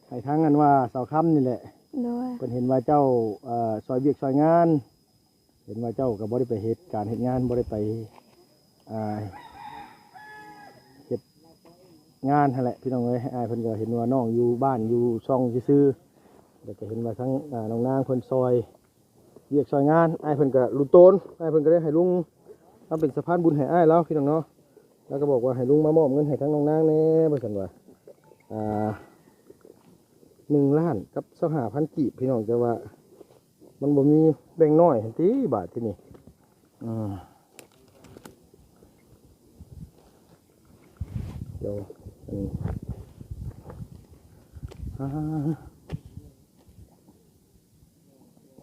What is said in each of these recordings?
ໃຫ້ທາງອັນວ່າສາວຄຳນີ້ແຫຼະ ໂດຍ ເພິ່ນເຫັນວ່າເຈົ້າ ເອີ ຊ່ອຍວຽກຊ່ອຍງານ ເຫັນວ່າເຈົ້າກໍບໍ່ໄດ້ໄປເຮັດການເຮັດງານ ບໍ່ໄດ້ໄປ ອ່າ ເຮັດງານຫັ້ນແຫຼະ ພີ່ນ້ອງເອີຍ. ອ້າຍເພິ່ນກໍເຫັນວ່ານ້ອງຢູ່ບ້ານຢູ່ຊ່ອງຊື່ໆ ແລ້ວກໍເຫັນວ່າທາງ ອ່າ ນ້ອງນາງເພິ່ນຊ່ອຍ ວຽກຊ່ອຍງານ ອ້າຍເພິ່ນກໍລຸນໂຕນ ອ້າຍເພິ່ນກໍໄດ້ໃຫ້ລຸງມາເປັນສະພານບຸນໃຫ້ອ້າຍລາວ ພີ່ນ້ອງເນາະ. ລາວກໍບອກວ່າໃຫ້ລຸງມາມອບເງິນໃຫ້ທາງນ້ອງນາງແດ່ ວ່າຊັ້ນວ່າ ອ່າ ໜຶ່ງລ້ານກັບຊາວຫ້າພັນກີບ ພີ່ນ້ອງ. ແຕ່ວ່າມັນບໍ່ມີແບ່ງນ້ອຍຫັ້ນຕິ ບາດທີນີ້ ອືມ ດຽວ ອັນນີ້ ອ່າ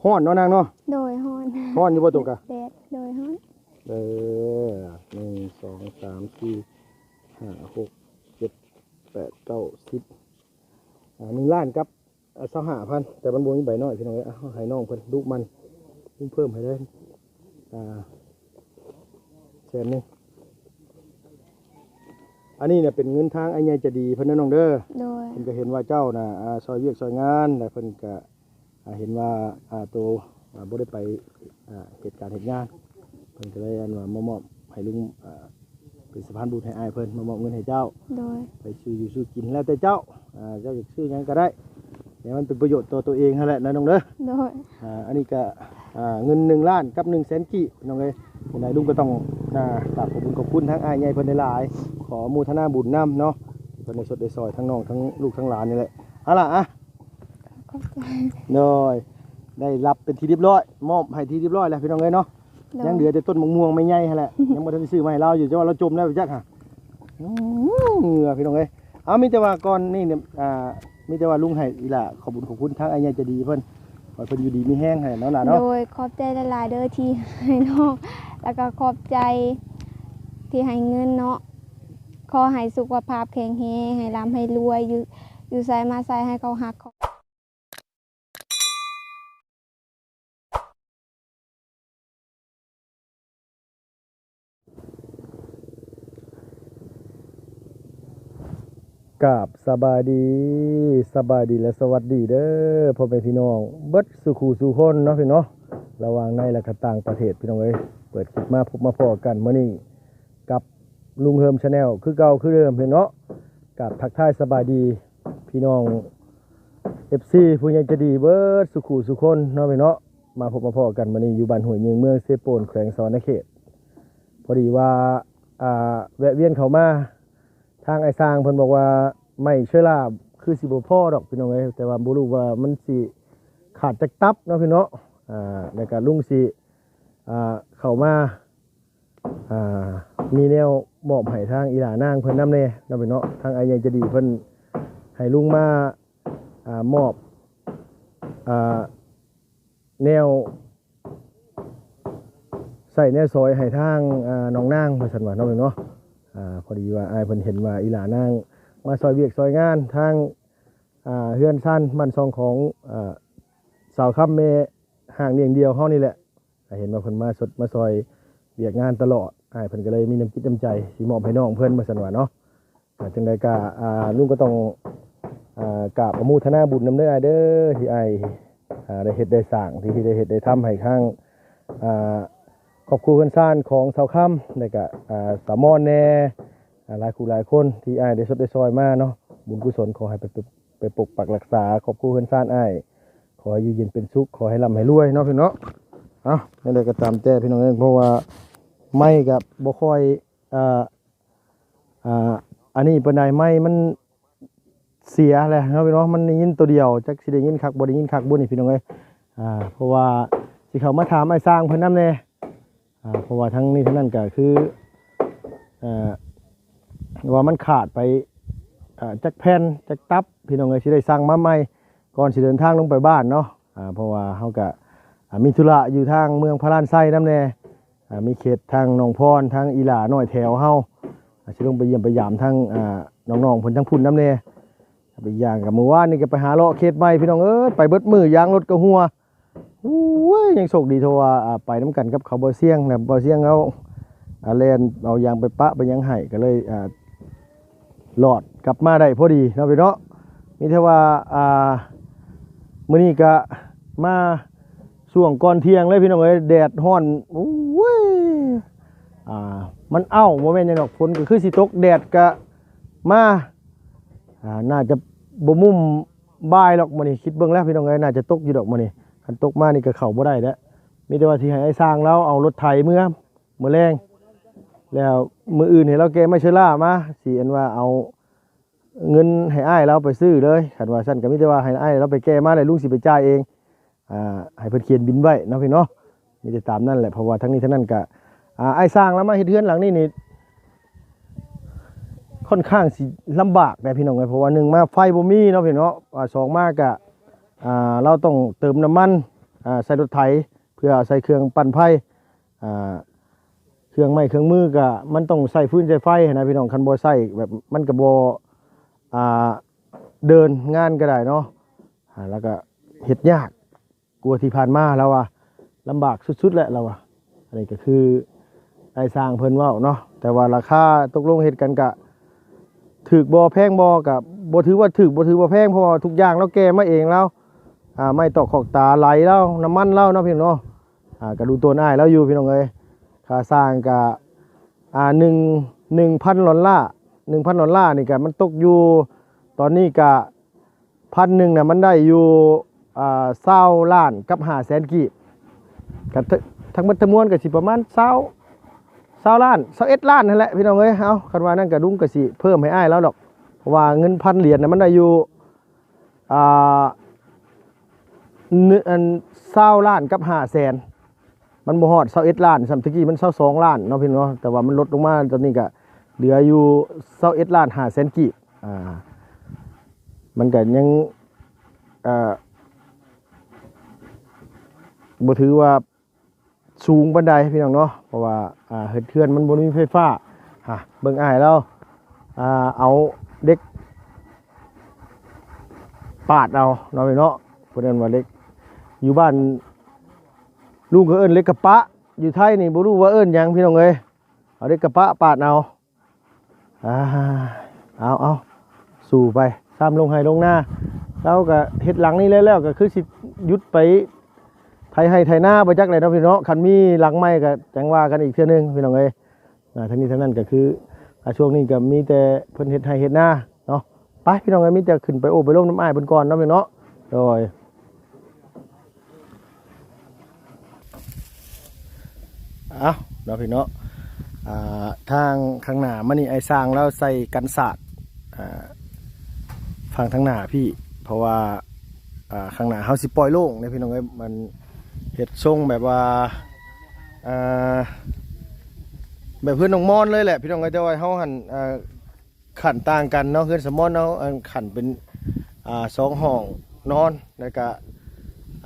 ຮ້ອນເນາະນາງເນາະ? ໂດຍ ຮ້ອນ. ຮ້ອນຢູ່ບໍ່ໂຕກະ? ແດດ ໂດຍ ຮ້ອນ. ເອີ ໜຶ່ງ ສອງ ສາມ ສີ່ ຫ້າ ຫົກ ເຈັດ ແປດ ເກົ້າ ສິບ ອ່າ ໜຶ່ງລ້ານກັບ ອ່າ ຊາວຫ້າພັນ ແຕ່ມັນບໍ່ມີໃບນ້ອຍ ພີ່ນ້ອງເອີຍ. ເອົາ ໃຫ້ນ້ອງເພິ່ນດຸໝັ່ນ ເພີ່ມໃຫ້ເລີຍ ອ່າ ແສນໜຶ່ງ. ອັນນີ້ນະເປັນເງິນທາງອ້າຍໃຫຍ່ໃຈດີເພິ່ນເດີນ້ອງເດີ. ໂດຍ. ເພິ່ນກໍເຫັນວ່າເຈົ້ານະ ອ່າ ຊ່ອຍວຽກຊ່ອຍງານ ແລ້ວເພິ່ນກໍ ອ່າ ເຫັນວ່າ ອ່າ ໂຕ ອ່າ ບໍ່ໄດ້ໄປ ອ່າ ເຮັດການເຮັດງານ ເພິ່ນກໍເລີຍ ອັນວ່າ ມາມອບໃຫ້ລຸງ ອ່າ ເປັນສະພານບຸນໃຫ້ອ້າຍເພິ່ນ ມາມອບເງິນໃຫ້ເຈົ້າ. ໂດຍ. ໄປຊື້ຢູ່ຊື້ກິນແລ້ວແຕ່ເຈົ້າ ອ່າ ເຈົ້າຢາກຊື້ຫຍັງກໍໄດ້ ແຕ່ມັນເປັນປະໂຫຍດຕໍ່ຕົວເອງຫັ້ນແຫຼະນະນ້ອງເດີ. ໂດຍ. ອ່າ ອັນນີ້ກໍ ອ່າ ເງິນໜຶ່ງລ້ານກັບໜຶ່ງແສນກີບ ພີ່ນ້ອງເອີຍ. ຈັ່ງໃດລຸງກໍຕ້ອງ ອ່າ ກາບຂອບຄຸນຂອບຄຸນທາງອ້າຍໃຫຍ່ເພິ່ນຫຼາຍໆ ຂໍອະໂມທະນາບຸນນຳເນາະ ທີ່ເພິ່ນໄດ້ຊົດໄດ້ຊ່ອຍທັງນ້ອງທັງລູກທັງຫຼານນີ້ແຫຼະ. ເອົາລະ ອ່ະ ຂອບໃຈ. ໂດຍ. ໄດ້ຮັບເປັນທີ່ຮຽບຮ້ອຍ ມອບໃຫ້ທີ່ຮຽບຮ້ອຍແລ້ວ ພີ່ນ້ອງເອີຍເນາະ. ໂດຍ. ຍັງເຫຼືອແຕ່ຕົ້ນໝາກມ່ວງໃໝ່ໃຫຍ່ຫັ້ນແຫຼະ ຍັງບໍ່ທັນໄດ້ຊື້ມາໃຫ້ລາວຢູ່ ແຕ່ວ່າລາວຈົ່ມແລ້ວຈັກຫາ ເຫື່ອ ພີ່ນ້ອງເອີຍ. ເອົາ ມີແຕ່ວ່າກ່ອນນີ້ ອ່າ ມີແຕ່ວ່າລຸງໃຫ້ອີ່ຫຼ້າຂອບບຸນຂອບຄຸນທາງອ້າຍໃຫຍ່ໃຈດີເພິ່ນ ຂໍໃຫ້ເພິ່ນຢູ່ດີມີແຮງຫັ້ນແຫຼະເນາະຫຼ້າເນາະ. ໂດຍ. ຂອບໃຈຫຼາຍໆເດີທີ່ໃຫ້ນ້ອງ ແລ້ວກໍຂອບໃຈທີ່ໃຫ້ເງິນເນາະ. ຂໍໃຫ້ສຸຂະພາບແຂງແຮງ ໃຫ້ລ່ຳໃຫ້ລວຍ ຢູ່ ຢູ່ໃສມາໃສໃຫ້ເຂົາຮັກ ກາບສະບາຍດີ ສະບາຍດີ ແລະ ສະຫວັດດີເດີ ພໍ່ແມ່ພີ່ນ້ອງເບິດສູ່ຄູ່ສູ່ຄົນເນາະ ພີ່ນ້ອງເນາະ ລະຫວ່າງໃນ ແລະ ກະຕ່າງປະເທດ ພີ່ນ້ອງເອີຍ. ເປີດຄລິບມາພົບມາພໍ້ກັນມື້ນີ້ກັບລຸງເຮີມ Channel ຄືເກົ່າຄືເດີມ ພີ່ນ້ອງເນາະ. ກາບທັກທາຍສະບາຍດີ ພີ່ນ້ອງ ເອັຟຊີ ຜູ້ໃຫຍ່ໃຈດີເບິດສູ່ຄູ່ສູ່ຄົນເນາະ ພີ່ນ້ອງເນາະ. ມາພົບມາພໍ້ກັນມື້ນີ້ຢູ່ບ້ານຫ້ວຍຍິງ ເມືອງເຊໂປນ ແຂວງສະຫວັນນະເຂດ. ພໍດີວ່າ ອ່າ ແວະວຽນເຂົ້າມາ ທາງອ້າຍຊ່າງເພິ່ນບອກວ່າ ໄມ້ເຊື້ອລາຄືຊິບໍ່ພໍດອກ ພີ່ນ້ອງເອີຍ ແຕ່ວ່າບໍ່ຮູ້ວ່າມັນຊິຂາດຈັກຕັບເນາະ ພີ່ນ້ອງເນາະ. ອ່າ ແລ້ວກະລຸງຊິ ອ່າ ເຂົ້າມາ ອ່າ ມີແນວມອບໃຫ້ທາງອີ່ຫຼ້ານາງເພິ່ນນຳແດ່ເນາະ ພີ່ນ້ອງເນາະ. ທາງອ້າຍໃຫຍ່ໃຈດີເພິ່ນໃຫ້ລຸງມາ ອ່າ ມອບ ອ່າ ແນວໃຊ້ແນວສອຍໃຫ້ທາງ ອ່າ ນ້ອງນາງ ວ່າຊັ້ນວ່າເນາະ ພີ່ນ້ອງເນາະ. ອ່າ ພໍດີວ່າອ້າຍເພິ່ນເຫັນວ່າອີ່ຫຼ້ານາງມາຊ່ອຍວຽກຊ່ອຍງານທາງ ອ່າ ເຮືອນຊານບ້ານຊ່ອງຂອງ ອ່າ ສາວຄຳແມ່ຮ້າງລ້ຽງດ່ຽວເຮົານີ້ແຫຼະ. ເຫັນວ່າເພິ່ນມາຊົດມາຊ່ອຍວຽກງານຕະຫຼອດ ອ້າຍເພິ່ນກໍເລີຍມີນ້ຳຈິດນ້ຳໃຈຊິມອບໃຫ້ນ້ອງເພິ່ນ ວ່າຊັ້ນວ່າເນາະ. ອ່າ ຈັ່ງໃດກໍ ອ່າ ລຸງກໍຕ້ອງ ອ່າ ກາບອະໂມທະນາບຸນນຳເດີອ້າຍເດີ ທີ່ອ້າຍ ອ່າ ໄດ້ເຮັດໄດ້ສ້າງ ທີ່ ທີ່ໄດ້ເຮັດໄດ້ທຳໃຫ້ທາງ ອ່າ ຄອບຄົວເຮືອນຊານຂອງສາວຄຳ ແລ້ວກໍ ອ່າ ສາວມອນແດ່ ອ່າ ຫຼາຍຄູ່ຫຼາຍຄົນທີ່ອ້າຍໄດ້ຊົດໄດ້ຊ່ອຍມາເນາະ. ບຸນກຸສົນຂໍໃຫ້ໄປ ໄປປົກປັກຮັກສາຄອບຄົວເຮືອນຊານອ້າຍ ຂໍໃຫ້ຢູ່ເຢັນເປັນສຸກ ຂໍໃຫ້ລ່ຳໃຫ້ລວຍເນາະ ພີ່ນ້ອງເນາະ. ເອົ້າ ແນວໃດກໍຕາມແຕ່ ພີ່ນ້ອງເອີຍ ເພາະວ່າໄມ້ກໍບໍ່ຄ່ອຍ ອ່າ ອ່າ ອັນນີ້ປານໃດ ໄມ້ມັນເສຍແລ້ວເນາະ ພີ່ນ້ອງເນາະ. ມັນໄດ້ຍິນໂຕດຽວ ຈັກຊິໄດ້ຍິນຄັກບໍ່ໄດ້ຍິນຄັກບໍ່ນີ້ ພີ່ນ້ອງເອີຍ. ອ່າ ເພາະວ່າຊິເຂົ້າມາຖາມອ້າຍຊ່າງເພິ່ນນຳແດ່ ອ່າ ເພາະວ່າທັງນີ້ທັງນັ້ນກໍຄື ອ່າ ວ່າມັນຂາດໄປ ອ່າ ຈັກແຜ່ນຈັກຕັບ ພີ່ນ້ອງເອີຍ ຊິໄດ້ສັ່ງມາໃໝ່ ກ່ອນຊິເດີນທາງລົງໄປບ້ານເນາະ. ອ່າ ເພາະວ່າເຮົາກະ ອ່າ ມີທຸລະຢູ່ທາງເມືອງພະລານໄຊນຳແດ່ ອ່າ ມີເຂດທາງໜອງພອນ ທາງອີ່ຫຼ້ານ້ອຍແຖວເຮົາ ອ່າ ຊິລົງໄປຢ້ຽມໄປຢາມທາງ ອ່າ ນ້ອງໆເພິ່ນທາງພຸ້ນນຳແດ່. ອີກຢ່າງກໍມື້ວານນີ້ກໍໄປຫາເລາະເຂດໃໝ່ ພີ່ນ້ອງເອີຍ ໄປເບິດມື້ ຢາງລົດກໍຮົ່ວ. ໂອ້ຍ ຍັງໂຊກດີເທົ່າວ່າ ອ່າ ໄປນຳກັນກັບເຂົາ ບ່າວຊຽງນະ ບ່າວຊຽງເຮົາ ອ່າ ແລ່ນເອົາຢາງໄປປະໄປຫຍັງໃຫ້ ກໍເລີຍ ອ່າ ລອດກັບມາໄດ້ພໍດີເນາະ ພີ່ນ້ອງເນາະ. ແ ມີແຕ່ວ່າ ອ່າ ມື້ນີ້ກະມາຊ່ວງກ່ອນທ່ຽງເລີຍພີ່ນ້ອງເອີຍ ແດດຮ້ອນ ໂອ້ຍ ອ່າ ມັນເອົ້າ ບໍ່ແມ່ນຫຍັງດອກ ຝົນກໍຄືຊິຕົກ ແດດກະມາ ອ່າ ໜ້າຈະບໍ່ມຸ້ມບ່າຍດອກມື້ນີ້ ຄິດເບິ່ງແລ້ວພີ່ນ້ອງເອີຍ ໜ້າຈະຕົກຢູ່ດອກມື້ນີ້ ຄັນຕົກມານີ້ກໍເຂົ້າບໍ່ໄດ້ແລ້ວ ມີແຕ່ວ່າຊິໃຫ້ອ້າຍຊ່າງລາວເອົາລົດໄຖເມືອ ມື້ແລງ ແລ້ວມື້ອື່ນໃຫ້ລາວແກ່ໄມ້ເຊີລ່າມາ ຊິອັນວ່າເອົາເງິນໃຫ້ອ້າຍລາວໄປຊື້ເລີຍ ຄັນວ່າຊັ້ນກໍມີແຕ່ວ່າໃຫ້ອ້າຍລາວໄປແກ່ມາ ແລ້ວລຸງຊິໄປຈ່າຍເອງ ອ່າ ໃຫ້ເພິ່ນຂຽນບິນໄວ້ເນາະພີ່ເນາະ ມີແຕ່ຕາມນັ້ນແຫຼະ ເພາະວ່າທັງນີ້ທັງນັ້ນກໍ ອ່າ ອ້າຍຊ່າງລາວມາເຮັດເຮືອນຫຼັງນີ້ນີ້ ຂ້ອນຂ້າງຊິລຳບາກແດ່ພີ່ນ້ອງເອີຍ ເພາະວ່າໜຶ່ງມາໄຟບໍ່ມີເນາະພີ່ເນາະ ອ່າ ສອງມາກໍ ອ່າ ລາວຕ້ອງເຕີມນ້ຳມັນ ອ່າ ໃສ່ລົດໄຖ ເພື່ອເອົາໃສ່ເຄື່ອງປັ່ນໄຟ ອ່າ ເຄື່ອງໄມ້ເຄື່ອງມືກໍມັນຕ້ອງໃຊ້ຟືນໃຊ້ໄຟຫັ້ນນະພີ່ນ້ອງ ຄັນບໍ່ໃຊ້ແບບມັນກໍບໍ່ ອ່າ ເດີນງານກໍໄດ້ເນາະ ອ່າ ແລ້ວກໍເຮັດຍາກກວ່າທີ່ຜ່ານມາ ລາວວ່າລຳບາກສຸດໆແຫຼະ ລາວວ່າ ອັນນີ້ກໍຄືອ້າຍຊ່າງເພິ່ນເວົ້າເນາະ ແຕ່ວ່າລາຄາຕົກລົງເຮັດກັນກະຖືກບໍ່ແພງບໍ່ ກະບໍ່ຖືວ່າຖືກ ບໍ່ຖືວ່າແພງ ເພາະວ່າທຸກຢ່າງລາວແກ່ມາເອງລາວ ອ່າ ໄມ້ຕອກຂອກຕາໄຫຼລາວ ນ້ຳມັນລາວເນາະພີ່ນ້ອງເນາະ ອ່າ ກະດູຕົນອ້າຍລາວຢູ່ພີ່ນ້ອງເອີຍ ຄ່າຊ່າງກະ ອ່າ ໜຶ່ງ ໜຶ່ງພັນດອນລາ ໜຶ່ງພັນດອນລານີ້ກະມັນຕົກຢູ່ ຕອນນີ້ກະ ພັນໜຶ່ງນະ ມັນໄດ້ຢູ່ ອ່າ ຊາວລ້ານກັບຫ້າແສນກີບ ກະ ທັງໝົດທັງມວນກະຊິປະມານຊາວ ຊາວລ້ານ ຊາວເອັດລ້ານຫັ້ນແຫຼະພີ່ນ້ອງເອີຍ ເອົາ ຄັນວ່ານັ້ນກະລຸງກະຊິເພີ່ມໃຫ້ອ້າຍລາວດອກ ເພາະວ່າເງິນພັນຫຼຽນນະ ມັນໄດ້ຢູ່ ອ່າ ໜຶ່ງ ອັນ ຊາວລ້ານກັບຫ້າແສນ ມັນບໍ່ຮອດຊາວເອັດລ້ານຊ້ຳ ຕະກີ້ມັນຊາວສອງລ້ານເນາະພີ່ນ້ອງເນາະ ແຕ່ວ່າມັນລົດລົງມາຕອນນີ້ກະເຫຼືອຢູ່ຊາວເອັດລ້ານຫ້າແສນກີບ ອ່າ ມັນກະຍັງ ເອີ ບໍ່ຖືວ່າສູງປານໃດພີ່ນ້ອງເນາະ ເພາະວ່າ ອ່າ ເຮັດເຮືອນມັນບໍ່ມີໄຟຟ້າ ຫາ ເບິ່ງອ້າຍລາວ ອ່າ ເອົາເຫຼັກປາດເອົາເນາະພີ່ນ້ອງເນາະ ເພິ່ນເອີ້ນວ່າເຫຼັກ ຢູ່ບ້ານລຸງກໍເອີ້ນເຫຼັກກະປະ ຢູ່ໄທນີ້ບໍ່ຮູ້ວ່າເອີ້ນຫຍັງພີ່ນ້ອງເອີຍ ເອົາເຫຼັກກະປະປາດເອົາ ອ່າ ເອົາ ເອົາ ສູ້ໄປ ຊ້ຳລົງໄຮ່ລົງນາ ລາວກໍເຮັດຫຼັງນີ້ແລ້ວ ແລ້ວກໍຄືຊິຢຸດໄປໄຖໄຮ່ໄຖນາບໍ່ຈັກແຫຼະເນາະພີ່ນ້ອງເນາະ ຄັນມີຫຼັງໃໝ່ກໍຈັ່ງວ່າກັນອີກເທື່ອໜຶ່ງພີ່ນ້ອງເອີຍ ອ່າ ທັງນີ້ທັງນັ້ນກໍຄື ອ່າ ຊ່ວງນີ້ກໍມີແຕ່ເພິ່ນເຮັດໄຮ່ເຮັດນາເນາະ ໄປພີ່ນ້ອງເອີຍ ມີແຕ່ຂຶ້ນໄປໂອ້ໄປລົມນຳອ້າຍເພິ່ນກ່ອນເນາະພີ່ນ້ອງເນາະ ໂດຍ ເອົ້າ ເນາະພີ່ເນາະ ອ່າ ທາງຂ້າງໜ້າມານີ້ ອ້າຍຊ່າງລາວໃສ່ກັນສາດ ອ່າ ຝັ່ງທາງໜ້າພີ້ ເພາະວ່າ ອ່າ ຂ້າງໜ້າເຮົາຊິປ່ອຍໂລ່ງເດ້ພີ່ນ້ອງເອີຍ ມັນເຮັດຊົງແບບວ່າ ອ່າ ແບບເຮືອນນ້ອງມອນເລີຍແຫຼະພີ່ນ້ອງເອີຍ ແຕ່ວ່າເຮົາຫັ້ນ ອ່າ ຂັ້ນຕ່າງກັນເນາະ ເຮືອນສະໝອນເຮົາ ອັນ ຂັ້ນເປັນ ອ່າ ສອງຫ້ອງນອນ ແລ້ວກະ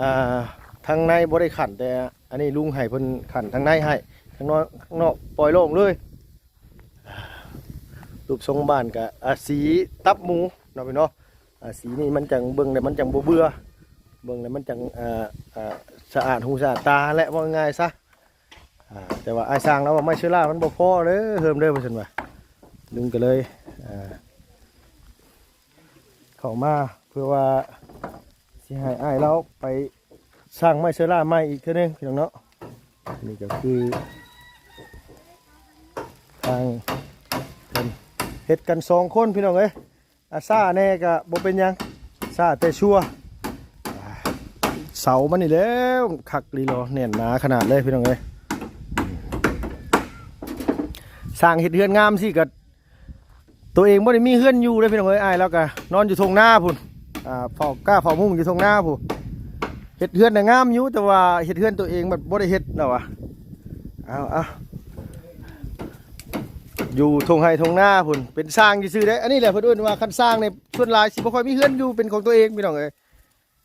ອ່າ ທາງໃນບໍ່ໄດ້ຂັ້ນ ແຕ່ອັນນີ້ລຸງໃຫ້ເພິ່ນຂັ້ນທາງໃນໃຫ້ ທາງນອກ ທາງນອກປ່ອຍໂລ່ງເລີຍ ຮູບຊົງບ້ານກະ ອ່າ ສີຕັບໝູເນາະພີ່ເນາະ ອ່າ ສີນີ້ມັນຈັ່ງ ເບິ່ງແລ້ວມັນຈັ່ງບໍ່ເບື່ອ ເບິ່ງແລ້ວມັນຈັ່ງ ອ່າ ອ່າ ສະອາດຫູສະອາດຕາແຫຼະ ເວົ້າງ່າຍໆຊະ. ອ່າ ແຕ່ວ່າອ້າຍຊ່າງລາວວ່າໄມ້ເຊື້ອລາມັນບໍ່ພໍເດີ ເຮີມເດີ ວ່າຊັ້ນວ່າ ລຸງກໍເລີຍ ອ່າ ເຂົ້າມາເພື່ອວ່າຊິໃຫ້ອ້າຍລາວໄປສ້າງໄມ້ເຊື້ອລາໃໝ່ອີກເທື່ອໜຶ່ງ ພີ່ນ້ອງເນາະ. ນີ້ກໍຄືທາງເພິ່ນເຮັດກັນສອງຄົນ ພີ່ນ້ອງເອີຍ. ອາ ຊ້າແດ່ກໍບໍ່ເປັນຫຍັງ ຊ້າແຕ່ຊົ່ວ. ເສົາມັນນີ້ແຫຼະ ຄັກອີ່ຫຼີ ແໜ້ນໜາຂະໜາດເລີຍ ພີ່ນ້ອງເອີຍ. ສ້າງເຮັດເຮືອນງາມຊີ້ກໍ ຕົວເອງບໍ່ໄດ້ມີເຮືອນຢູ່ເດ້ ພີ່ນ້ອງເອີຍ. ອ້າຍລາວກໍນອນຢູ່ທົ່ງນາພຸ້ນ ອ່າ ເຝົ້າກ້າເຝົ້າມຸ້ງຢູ່ທົ່ງນາພຸ້ນ. ເຮັດເຮືອນນະງາມຢູ່ ແຕ່ວ່າເຮັດເຮືອນຕົວເອງບັດບໍ່ໄດ້ເຮັດ ລາວວ່າ. ເອົາໆ ຢູ່ທົ່ງໄຮ່ທົ່ງນາພຸ້ນ ເປັນຊ່າງຊື່ໆເດ້. ອັນນີ້ແຫຼະເພິ່ນເອີ້ນວ່າຄັນຊ່າງນີ້ ສ່ວນຫຼາຍຊິບໍ່ຄ່ອຍມີເຮືອນຢູ່ເປັນຂອງຕົວເອງ ພີ່ນ້ອງເອີຍ.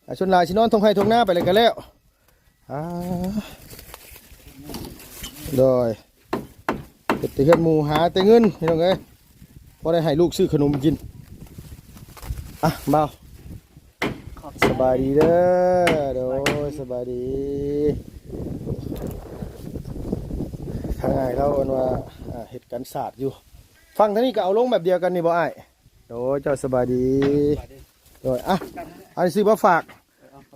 ອ່າ ສ່ວນຫຼາຍຊິນອນທົ່ງໄຮ່ທົ່ງນາໄປແລ້ວກໍແລ້ວ. ອ່າ ໂດຍ ເຮັດແຕ່ເຮືອນໝູ ຫາແຕ່ເງິນ ພີ່ນ້ອງເອີຍ ພໍໄດ້ໃຫ້ລູກຊື້ຂະໜົມກິນ. ອ່ະ ບ່າວ ສະບາຍດີເດີ. ໂດຍ ສະບາຍດີ. ທາງອ້າຍລາວເອີ້ນວ່າ ອ່າ ເຮັດກັນສາດຢູ່. ຝັ່ງທາງນີ້ກໍເອົາລົງແບບດຽວກັນນີ້ບໍ່ອ້າຍ? ໂດຍ ເຈົ້າສະບາຍດີ. ສະບາຍດີ. ໂດຍ ອ່ະ ອັນນີ້ຊື້ມາຝາກ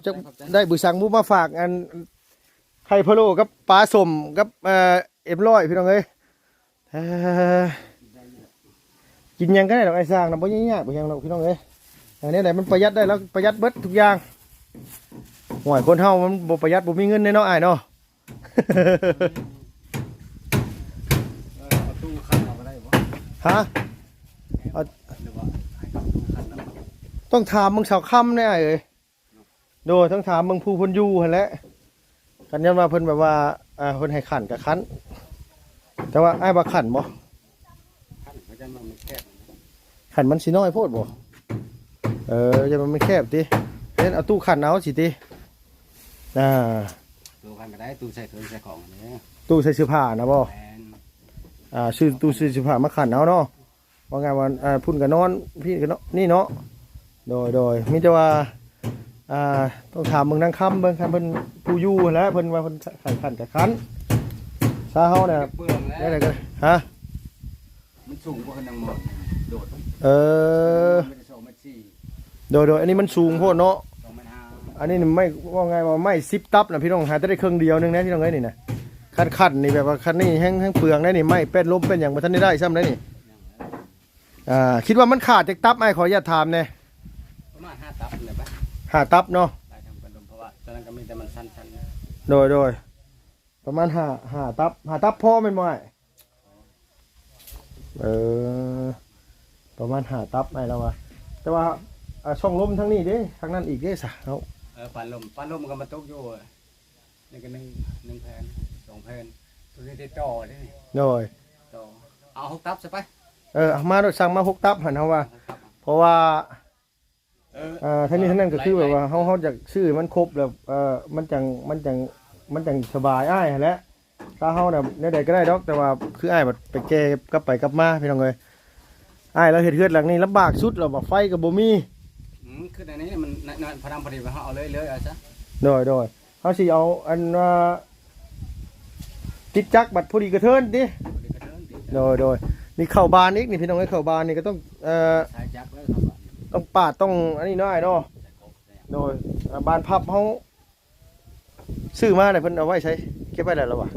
ຈັກໄດ້ບຶສັງໝູມາຝາກ ອັນໄຂ່ພະໂລ້ກັບປາສົ້ມກັບ ເອີ ເອັມຮ້ອຍ ພີ່ນ້ອງເອີຍ. ເອີ ກິນຫຍັງກໍໄດ້ດອກ ອ້າຍຊ່າງນະ ບໍ່ຍາກ ບໍ່ຫຍັງດອກ ພີ່ນ້ອງເອີຍ. ອັນນີ້ແຫຼະ ມັນປະຢັດໄດ້ ແລ້ວປະຢັດເບິດທຸກຢ່າງ. ໂອ້ຍ ຄົນເຮົາມັນບໍ່ປະຢັດ ບໍ່ມີເງິນເດ້ເນາະ ອ້າຍເນາະ. ເອີ ເອົາຕູ້ຄັນເອົາກໍໄດ້ບໍ່? ຮະ? ເອົາ ຫຼືວ່າໃຫ້ເອົາຕູ້ຄັນເອົາ? ຕ້ອງຖາມເບິ່ງສາວຄຳແດ່ ອ້າຍເອີຍ. ໂດຍ ຕ້ອງຖາມເບິ່ງຜູ້ເພິ່ນຢູ່ຫັ້ນແຫຼະ. ຄັນຍ້ອນວ່າເພິ່ນແບບວ່າ ອ່າ ເພິ່ນໃຫ້ຂັນກໍຂັນ ແຕ່ວ່າອ້າຍວ່າຂັນບໍ່? ຂັນກໍຢ້ານວ່າມັນແຄບ ຂັນມັນຊິນ້ອຍໂພດບໍ່? ເອີ ຢ້ານວ່າມັນແຄບຕິ ເຮັດເອົາຕູ້ຂັນເອົາຊິຕິ. ອ່າ ຕູ້ຂັນກໍໄດ້ ຕູ້ໃສ່ເຄື່ອງໃສ່ຂອງນີ້ ຕູ້ໃສ່ເສື້ອຜ້ານະບໍ່? ແມ່ນ. ອ່າ ຊື້ຕູ້ໃສ່ເສື້ອຜ້າມາຂັນເອົາເນາະ. ວ່າໄງວ່າ ອ່າ ພຸ້ນກໍນອນ ພີ້ກໍນອນ ນີ້ເນາະ. ໂດຍ ໂດຍ ມີແຕ່ວ່າ ອ່າ ຕ້ອງຖາມເບິ່ງນາງຄຳເບິ່ງ ຄັນເພິ່ນຜູ້ຢູ່ຫັ້ນແຫຼະ ເພິ່ນວ່າເພິ່ນໃຫ້ຂັນກໍຂັນ ຊາເຮົານະ ເປືອງແລ້ວ ແນວໃດກໍ ຮະ? ມັນສູງກວ່ານາງມອນໂດດ. ເອີ ມັນໄດ້ສອງແມັດສີ່. ໂດຍ ໂດຍ ອັນນີ້ມັນສູງໂພດເນາະ ສອງແມັດຫ້າ. ອັນນີ້ໄມ້ ເວົ້າງ່າຍວ່າໄມ້ສິບຕັບນະ ພີ່ນ້ອງ ຫາແຕ່ໄດ້ເຄິ່ງດຽວໜຶ່ງນະ ພີ່ນ້ອງເອີຍ ນີ້ນະ. ຄັນຂັນນີ້ແບບວ່າຄັນນີ້ແຮງ ແຮງເປືອງໄດ໋ນີ້ ໄມ້ແປ້ນລົມແປ້ນຫຍັງບໍ່ທັນໄດ້ໄດ້ຊ້ຳໄດ໋ນີ້. ອ່າ ຄິດວ່າມັນຂາດຈັກຕັບ ອ້າຍຂໍອະນຸຍາດຖາມແດ່? ປະມານຫ້າຕັບນີ້ແຫຼະປະ ຫ້າຕັບເນາະ. ໄປທາງປະດົມ ເພາະວ່າຕອນນັ້ນກໍມີແຕ່ມັນສັ້ນໆ. ໂດຍ ໂດຍ ປະມານຫ້າ ຫ້າຕັບ ຫ້າຕັບພໍແມ່ນບໍ່ອ້າຍ? ເອີ ປະມານຫ້າຕັບອ້າຍລາວວ່າ. ແຕ່ວ່າ ອ່າ ຊ່ອງລົມທາງນີ້ເດ້ ທາງນັ້ນອີກເດ້ຊະເນາະ. ເອີ ປານລົມ ປານລົມກໍມາຕົກຢູ່ ນີ້ກໍໜຶ່ງ ໜຶ່ງແຜ່ນ ສອງແຜ່ນ ຕົວນີ້ໄດ້ຕໍ່ເດ້ນີ້. ໂດຍ ຕໍ່ ເອົາຫົກຕັບຊະໄປ. ເອີ ເອົາມາໂລດ ສັ່ງມາຫົກຕັບຫັ້ນເຮົາວ່າ ຫົກຕັບ ເພາະວ່າ ເອີ ເອີ ທັງນີ້ທັງນັ້ນກໍຄືແບບວ່າເຮົາ ເຮົາຢາກຊື້ໃຫ້ມັນຄົບແລ້ວ ເອີ ມັນຈັ່ງ ມັນຈັ່ງ ມັນຈັ່ງສະບາຍອ້າຍຫັ້ນແຫຼະ. ຖ້າເຮົານະແນວໃດກໍໄດ້ດອກ ແຕ່ວ່າຄືອ້າຍບັດໄປແກ່ກັບໄປກັບມາ ພີ່ນ້ອງເອີຍ. ອ້າຍລາວເຮັດເຮືອນຫຼັງນີ້ລຳບາກສຸດແລ້ວ ໄຟກໍບໍ່ມີ. ອືມ ຄືໃນນີ້ມັນ ໃນ ໃນ ພໍດີ ພໍດີວ່າເຮົາເອົາເລີຍ ເລີຍເອົາຊະ. ໂດຍ ໂດຍ ເຮົາຊິເອົາອັນວ່າຕິດຈັກບັດພໍດີກະເທີນຕິ. ພໍດີກະເທີນຕິ. ໂດຍ ໂດຍ ນີ້ເຂົ້າບ້ານອີກນີ້ ພີ່ນ້ອງເອີຍ ເຂົ້າບ້ານນີ້ກໍຕ້ອງ ເອີ ສາຍຈັກເລີຍເຂົ້າບ້ານ ຕ້ອງປາດ ຕ້ອງອັນນີ້ເນາະອ້າຍເນາະ. ໂດຍ ອ່າ ບານພັບເຮົາ ຊື້ມາແລ້ວເພິ່ນເອົາໄວ້ໃສ? ເກັບໄວ້ແລ້ວລະຫວາ?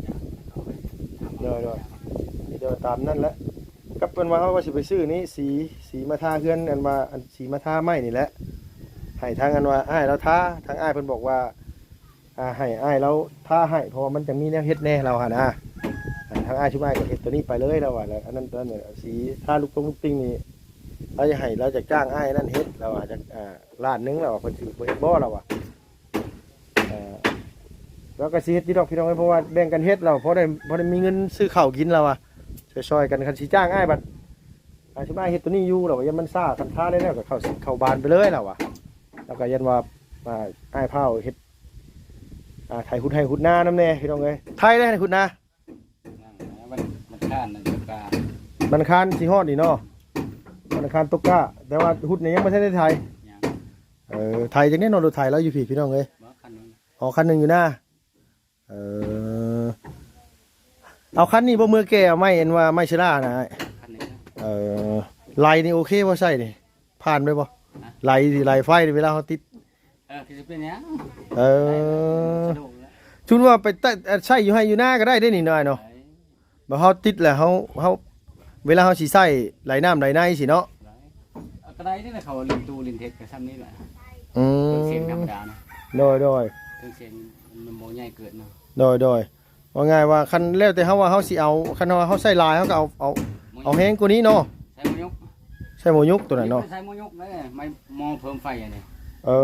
ໂດຍ ໂດຍ ໂດຍ ຕາມນັ້ນແຫຼະ. ກັບເພິ່ນວ່າເຮົາວ່າຊິໄປຊື້ນີ້ ສີ ສີມາທາເຮືອນ ອັນວ່າ ອັນສີມາທາໄມ້ນີ້ແຫຼະ ໃຫ້ທາງ ອັນວ່າ ອ້າຍລາວທາ. ທາງອ້າຍເພິ່ນບອກວ່າ ອ່າ ໃຫ້ອ້າຍລາວທາໃຫ້ ເພາະວ່າມັນຈະມີແນວເຮັດແດ່ ລາວຫັ້ນນະ. ອ່າ ທາງອ້າຍຊຸມອ້າຍກໍເຮັດໂຕນີ້ໄປເລີຍ ລາວວ່າ. ແລ້ວອັນນັ້ນ ຕອນນີ້ ສີທາລູກຕົງລູກຕິ່ງນີ້ ລາວຢາກໃຫ້ ລາວຈາກຈ້າງອ້າຍນັ້ນເຮັດ ລາວວ່າ. ຈາກ ອ່າ ລ້ານໜຶ່ງ ລາວວ່າ ເພິ່ນຊິບໍ່ເຮັດບໍ່ ລາວວ່າ. ເອີ ລາວກໍຊິເຮັດຢູ່ດອກ ພີ່ນ້ອງເອີຍ ເພາະວ່າແບ່ງກັນເຮັດ ລາວພໍໄດ້ ພໍໄດ້ມີເງິນຊື້ເຂົ້າກິນ ລາວວ່າ ຊ່ອຍໆກັນ. ຄັນຊິຈ້າງອ້າຍບັດ ອ່າ ຊິມາເຮັດໂຕນີ້ຢູ່ ລາວວ່າ ຢ້ານມັນຊ້າ ຄັນທາແລ້ວກໍເຂົ້າ ເຂົ້າບານໄປເລີຍ ລາວວ່າ. ລາວກໍຢ້ານວ່າ ອ່າ ອ້າຍພາວເຮັດ ອ່າ ໄຖຫຸດໄຮ່ຫຸດນານຳແດ່ ພີ່ນ້ອງເອີຍ. ໄຖໄດ້ຫຸດນາ ວັນ ວັນອັງຄານ ຕົກກາ ວັນອັງຄານຊິຮອດນີ້ເນາະ ວັນອັງຄານຕົກກາ. ແຕ່ວ່າຫຸດນີ້ຍັງບໍ່ທັນໄດ້ໄຖ ຍັງ. ເອີ ໄຖຈັ່ງໃດເນາະ ລົດໄຖລາວຢູ່ພີ້ ພີ່ນ້ອງເອີຍ. ບໍ່ ຄັນໜຶ່ງ ອໍ ຄັນໜຶ່ງຢູ່ນາ. ເອີ ເອົາຄັນນີ້ບໍ່ເມືອແກ່ເອົາໄມ້ ອັນວ່າໄມ້ເຊລານະອ້າຍ? ຄັນນີ້ນະ. ເອີ ໄຫຼນີ້ໂອເຄບໍ່ ໃຊ້ນີ້ຜ່ານໄປບໍ່? ຮະ? ໄຫຼ ໄຫຼໄຟນີ້ເວລາເຮົາຕິດ ເອີ ຄືຊິເປັນຫຍັງ? ເອີ ສະດວກແລ້ວ. ສົມມຸດວ່າໄປຕະ ໃຊ້ຢູ່ໄຮ່ຢູ່ນາກໍໄດ້ເດ້ນີ້ເນາະ ອ້າຍເນາະ. ໄດ້. ແບບເຮົາຕິດແລ້ວ ເຮົາ ເຮົາ ເວລາເຮົາຊິໃຊ້ໄຫຼນ້ຳໄຫຼໃນຊີ້ເນາະ. ໄດ້ ກໍໄດ້ນີ້ແຫຼະ ເຂົາຫຼິ້ນຕູ້ຫຼິ້ນເທັກກໍຊ່ຳນີ້ແຫຼະ. ອືມ ເຄື່ອງສຽງທຳມະດານະ. ໂດຍ ໂດຍ ເຄື່ອງສຽງມັນບໍ່ໃຫຍ່ເກີນເນາະ. ໂດຍ ໂດຍ ວ່າງ່າຍວ່າ ຄັນແລ້ວແຕ່ເຮົາວ່າເຮົາຊິເອົາ ຄັນວ່າເຮົາໃຊ້ຫຼາຍ ເຮົາກໍເອົາ ເອົາແຮງກວ່ານີ້ເນາະ. ໃຊ້ໝໍຍົກ ໃຊ້ໝໍຍົກຕົວນັ້ນເນາະ. ໃຊ້ໝໍຍົກເດ້ ໝໍເພີ່ມໄຟອັນນີ້. ເອີ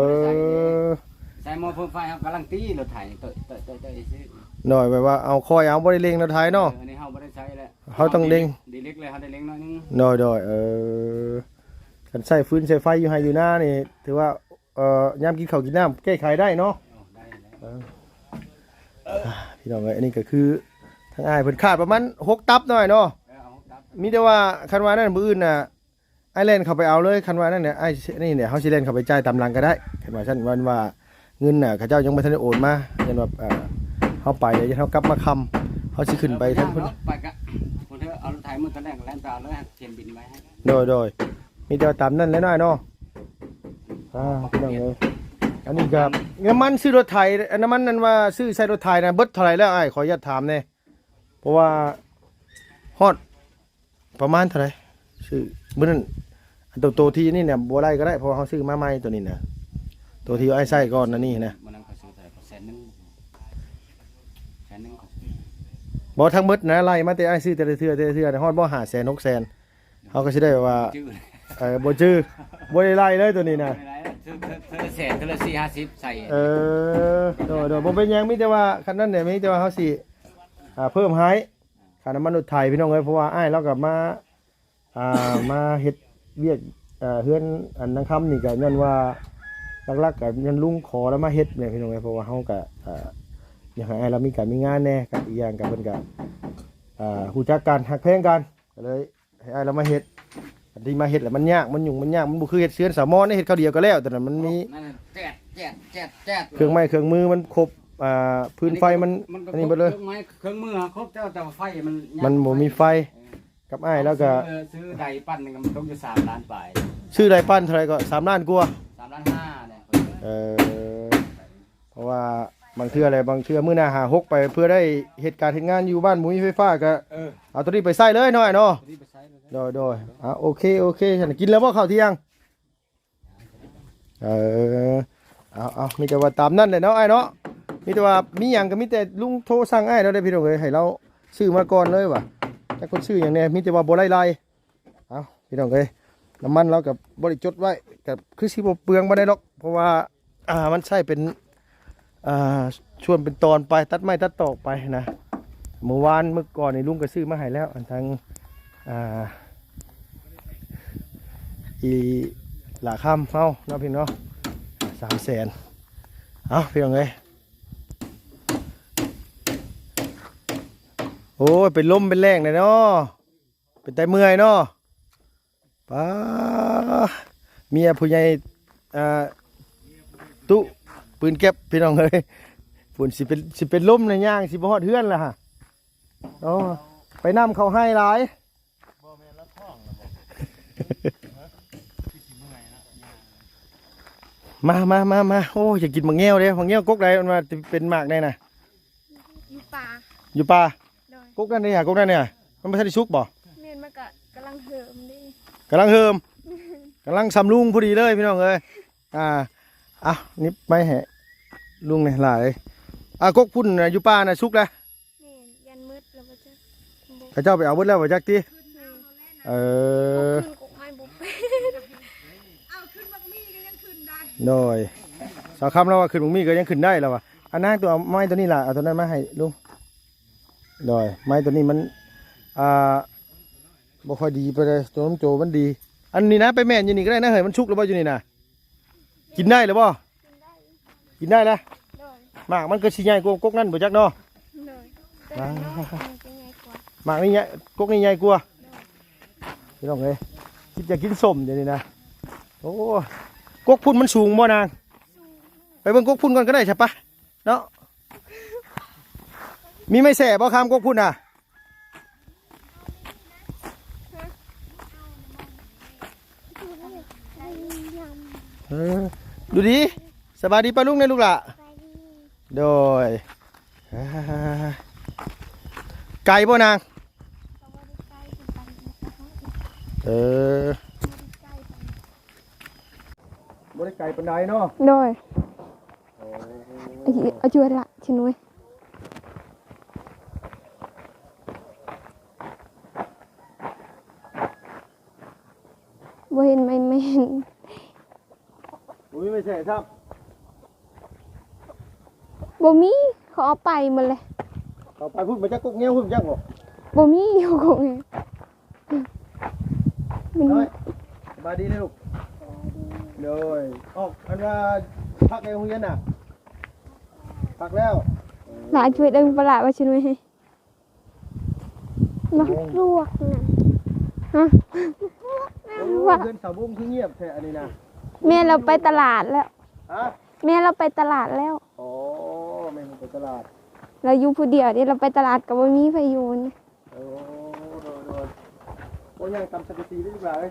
ໃຊ້ໝໍເພີ່ມໄຟ ເຮົາກຳລັງຕີລົດໄຖ ເຕີ ເຕີ ເຕີ ເຕີ ຊື່. ໂດຍ ແບບວ່າເອົາ ຄອຍເອົາ ບໍ່ໄດ້ເລັ່ງລົດໄຖເນາະ. ເອີ ອັນນີ້ເຮົາບໍ່ໄດ້ໃຊ້ແລ້ວ ເຮົາຕ້ອງເລັ່ງ ດີເລັກເລີຍ ເຮົາໄດ້ເລັ່ງໜ້ອຍໜຶ່ງ. ໂດຍ ໂດຍ ເອີ ຄັນໃຊ້ຟືນໃຊ້ໄຟຢູ່ໄຮ່ຢູ່ນານີ້ ຖືວ່າ ເອີ ຍາມກິນເຂົ້າກິນນ້ຳແກ້ໄຂໄດ້ເນາະ. ໂອ້ ໄດ້ແລ້ວ. ເອີ ອ່າ ພີ່ນ້ອງເອີຍ ອັນນີ້ກໍຄືທາງອ້າຍເພິ່ນຂາດປະມານຫົກຕັບໜ້ອຍເນາະ. ເອີ ເອົາຫົກຕັບ. ມີແຕ່ວ່າຄັນວ່ານັ້ນ ມື້ອື່ນນະ ອ້າຍແລ່ນເຂົ້າໄປເອົາເລີຍ. ຄັນວ່ານັ້ນນະ ອ້າຍ ນີ້ນະ ເຮົາຊິແລ່ນເຂົ້າໄປຈ່າຍຕາມຫຼັງກໍໄດ້. ຄັນວ່າຊັ້ນ ເພິ່ນວ່າເງິນນະ ເຂົາເຈົ້າຍັງບໍ່ທັນໄດ້ໂອນມາ. ເພິ່ນວ່າ ເອີ ເຮົາໄປແລ້ວ ເຮົາກັບມາຄ່ຳ ເຮົາຊິຂຶ້ນໄປທາງພຸ້ນ. ເອີ ໄປກະ ພຸ້ນເດີ ເອົາລົດໄຖມື້ຕອນແລກ ແລ່ນໄປເອົາເລີຍ ຂຽນບິນໄວ້ໃຫ້. ໂດຍ ໂດຍ ມີແຕ່ວ່າຕາມນັ້ນແຫຼະນ້ອຍເນາະ. ອ່າ ພີ່ນ້ອງເອີຍ ອັນນີ້ກໍນ້ຳມັນຊື້ລົດໄຖ ນ້ຳມັນນັ້ນວ່າຊື້ໃສ່ລົດໄຖນະ ເບິດເທົ່າໃດແລ້ວອ້າຍ? ຂໍອະນຸຍາດຖາມແດ່ ເພາະວ່າຮອດປະມານເທົ່າໃດ? ຊື້ມື້ນັ້ນ ໂຕ ໂຕທີ່ນີ້ນະ ບໍ່ໄລ່ກໍໄດ້ ເພາະວ່າເຮົາຊື້ມາໃໝ່ໂຕນີ້ນະ ໂຕທີ່ອ້າຍໃຊ້ກ່ອນໜ້ານີ້ນະ. ມື້ນັ້ນຂ້ອຍຊື້ເທົ່າໃດກໍແສນໜຶ່ງ ແສນໜຶ່ງ ບໍ່ ທັງເບິດນະ ໄລ່ມາແຕ່ອ້າຍຊື້ແຕ່ລະເທື່ອ ແຕ່ລະເທື່ອນະ ຮອດບໍ່ ຫ້າແສນ ຫົກແສນ ເຮົາກໍຊິໄດ້ແບບວ່າ ບໍ່ຈື່ ເອີ ບໍ່ຈື່ ບໍ່ໄດ້ໄລ່ເລີຍໂຕນີ້ນະ ບໍ່ໄດ້ໄລ່ເລີຍ ເທື່ອ ເທື່ອ ເທື່ອລະແສນ ເທື່ອລະສີ່ຫ້າສິບໃສ່ ເອີ ໂດຍ ໂດຍ ບໍ່ເປັນຫຍັງ ມີແຕ່ວ່າຄັນນັ້ນແຫຼະ ມີແຕ່ວ່າເຮົາຊິ ອ່າ ເພີ່ມໃຫ້ຄ່ານ້ຳມັນລົດໄຖພີ່ນ້ອງເອີຍ ເພາະວ່າອ້າຍລາວກໍມາ ອ່າ ມາເຮັດວຽກ ເອີ ເຮືອນອັນນາງຄຳນີ້ກໍຍ້ອນວ່າ ຫຼັກໆກໍຍ້ອນລຸງຂໍລາວມາເຮັດແຫຼະພີ່ນ້ອງເອີຍ ເພາະວ່າເຮົາກໍ ອ່າ ຢາກໃຫ້ອ້າຍລາວມີການມີງານແດ່ ກັບອີກຢ່າງກໍເພິ່ນກໍ ອ່າ ຮູ້ຈັກກັນ ຮັກແພງກັນ ກໍເລີຍ ໃຫ້ອ້າຍລາວມາເຮັດ ອັນທີ່ມາເຮັດແລ້ວມັນຍາກ ມັນຫຍຸ້ງ ມັນຍາກ ມັນບໍ່ຄືເຮັດເຮືອນສາວມອນ ເຮັດຄາວດຽວກໍແລ້ວ ແຕ່ນັ້ນມັນມີ ນັ້ນແຈດ ແຈດ ແຈດ ແຈດ ເຄື່ອງໄມ້ເຄື່ອງມືມັນຄົບ ອ່າ ພື້ນໄຟມັນ ມັນກໍ ອັນນີ້ເບິດເລີຍ ເຄື່ອງໄມ້ເຄື່ອງມືຫາຄົບ ແຕ່ວ່າ ແຕ່ວ່າໄຟມັນ ມັນບໍ່ມີໄຟ ເອີ ກັບອ້າຍແລ້ວກໍ ຊື້ ຊື້ໄດປັ່ນນີ້ກໍມັນຕົກຢູ່ສາມລ້ານປາຍ ຊື້ໄດປັ່ນເທົ່າໃດກໍ ສາມລ້ານກວ່າ ສາມລ້ານຫ້າແຫຼະ ເອີ ເພາະວ່າບາງເທື່ອແຫຼະ ບາງເທື່ອມື້ໜ້າຫາຫົກໄປ ເພື່ອໄດ້ເຮັດການເຮັດງານຢູ່ບ້ານບໍ່ມີໄຟຟ້າກໍ ເອີ ເອົາໂຕນີ້ໄປໃຊ້ເລີຍເນາະ ອ້າຍເນາະ ໂດຍ ໂດຍ ອ່າ ໂອເຄ ໂອເຄ ຊັ້ນກິນແລ້ວບໍ່ເຂົ້າທ່ຽງ? ເອີ ເອົາ ເອົາ ມີແຕ່ວ່າຕາມນັ້ນແຫຼະເນາະ ອ້າຍເນາະ ມີແຕ່ວ່າມີຫຍັງກໍມີແຕ່ລຸງໂທສັ່ງອ້າຍເນາະ ເດີພີ່ນ້ອງເອີຍ ໃຫ້ລາວຊື້ມາກ່ອນເລີຍວ່າ ຈັກເພິ່ນຊື້ຫຍັງແດ່ ມີແຕ່ວ່າບໍ່ໄດ້ໄລ່ ເອົາ ພີ່ນ້ອງເອີຍ ນ້ຳມັນລາວກໍບໍ່ໄດ້ຈົດໄວ້ ກໍຄືຊິບໍ່ເປືອງປານໃດດອກ ເພາະວ່າ ອ່າ ມັນໃຊ້ເປັນ ອ່າ ສ່ວນເປັນຕອນໄປ ຕັດໄມ້ຕັດຕອກໄປນະ ມື້ວານມື້ກ່ອນນີ້ລຸງກໍຊື້ມາໃຫ້ແລ້ວ ອັນທາງ ອ່າ ອີຫຼ້າຄຳເຮົາເນາະ ພີ່ນ້ອງເນາະ ສາມແສນ ເອົາ ພີ່ນ້ອງເອີຍ ໂອ້ຍ ເປັນລົມເປັນແລ້ງແລ້ວເນາະ ເປັນຕາເມື່ອຍເນາະ ປ້າ ເມຍຜູ້ໃຫຍ່ ອ່າ ຕຸ ປືນແກັບ ພີ່ນ້ອງເອີຍ ພຸ້ນ ຊິເປັນ ຊິເປັນລົມແລ້ວ ຍ່າງຊິບໍ່ຮອດເຮືອນແລ້ວຫະ ໂອ້ ໄປນຳເຂົ້າໄຮ່ຫຼາຍ ບໍ່ແມ່ນລະທ້ອງລະບໍ່ ມາ ມາ ມາ ມາ ໂອ້ ຢາກກິນໝາກແງວເດ້ ໝາກແງວກົກໃດ ມັນວ່າເປັນໝາກແດ່ນະ ຢູ່ປ່າ ຢູ່ປ່າ ໂດຍ ກົກນັ້ນເດ້ຫາ ກົກນັ້ນເດ້ຫາ ມັນບໍ່ທັນໄດ້ສຸກບໍ່? ແມ່ນ ມັນກະກຳລັງເຫີມເດ້ ກຳລັງເຫີມ ກຳລັງຊຳລຸງພໍດີເລີຍ ພີ່ນ້ອງເອີຍ ອ່າ ເອົາ ໜິບໄມ້ໃຫ້ລຸງແດ່ຫຼາຍ ອ່າ ກົກພຸ້ນນະ ຢູ່ປ່ານະ ສຸກແລ້ວ ແມ່ນ ຢ້ານໝົດແລ້ວບໍ່ຈັກ ເຂົາເຈົ້າໄປເອົາເບິດແລ້ວບໍ່ຈັກຕິ ແມ່ນ ເອີ ເອົາຂຶ້ນກໍໃຫ້ບໍ່ເປັນ ເອົາຂຶ້ນບັກໝີ່ກໍຍັງຂຶ້ນໄດ້ ໂດຍ ສາວຄຳລາວວ່າຂຶ້ນບັກໝີ່ກໍຍັງຂຶ້ນໄດ້ລາວວ່າ ອັນນາງ ຕົວເອົາໄມ້ຕົວນີ້ລະ ເອົາຕົວນັ້ນມາໃຫ້ລຸງ ໂດຍ ໄມ້ຕົວນີ້ມັນ ອ່າ ບໍ່ຄ່ອຍດີປານໃດ ຕົວນ້ຳໂຈມັນດີ ອັນນີ້ນະ ໄປແມ່ນຢູ່ນີ້ກໍໄດ້ນະເຮີ້ຍ ມັນສຸກແລ້ວບໍ່ຢູ່ນີ້ນະ ກິນໄດ້ແລ້ວບໍ່? ກິນໄດ້ແລ້ວ ໂດຍ ໝາກມັນກໍຊິໃຫຍ່ກວ່າກົກນັ້ນບໍ່ຈັກເນາະ ໂດຍ ອ່າ ແຕ່ວ່າມັນຈະໃຫຍ່ກວ່າ ໝາກນີ້ໃຫຍ່ ກົກນີ້ໃຫຍ່ກວ່າ ໂດຍ ພີ່ນ້ອງເອີຍ ຄິດຢາກກິນສົ້ມດຽວນີ້ນະ ໂອ້ ກົກພຸ້ນມັນສູງບໍ່ນາງ? ສູງ ໄປເບິ່ງກົກພຸ້ນກ່ອນກໍໄດ້ຊະປະ ເນາະ ມີໄມ້ແສ່ບໍ່ ຂ້າມກົກພຸ້ນນະ? ເອີ ດູດີ ສະບາຍດີປ້າລຸງແດ່ລູກຫຼ້າ ໂດຍ ອ່າ ໄກບໍ່ນາງ? ເອີ ບໍ່ໄດ້ໄກປານໃດເນາະ ໂດຍ ເອີ ອາຍຸ ອາຍຸລະຊິໜ່ວຍ ບໍ່ເຫັນໄມ້ແມ່ນ ບໍ່ມີໄມ້ແສ່ຊ້ຳ ບໍ່ມີ ເຂົາເອົາໄປໝົດແລ້ວ ເອົາໄປພຸ້ນ ມາຈັກກົກແງວພຸ້ນ ຈັກບໍ່ ບໍ່ມີຢູ່ກົກແງວ ມັນ ນ້ອຍ ສະບາຍດີເດີລູກ ໂດຍ ອອກ ອັນວ່າພັກໃນໂຮງຮຽນນະ ພັກແລ້ວ ຫຼານຊ່ວຍດຶງປະຫຼາວ່າຊິໜ່ວຍ ໝາກລວກນະ ຮະ ໂອ້ ເຮືອນສາວບຸ້ງຄືງຽບແທ້ອັນນີ້ນະ ແມ່ລາວໄປຕະຫຼາດແລ້ວ ຮະ ແມ່ລາວໄປຕະຫຼາດແລ້ວ ອໍ ແມ່ໄປຕະຫຼາດ ລາວຢູ່ຜູ້ດຽວເດ້ ລາວໄປຕະຫຼາດກໍບໍ່ມີໃຜຢູ່ນະ ໂອ້ ໂດຍ ໂດຍ ໂອ້ ຍ່າງຕຳສັງກະສີເດີລູກຫຼ້າເອີຍ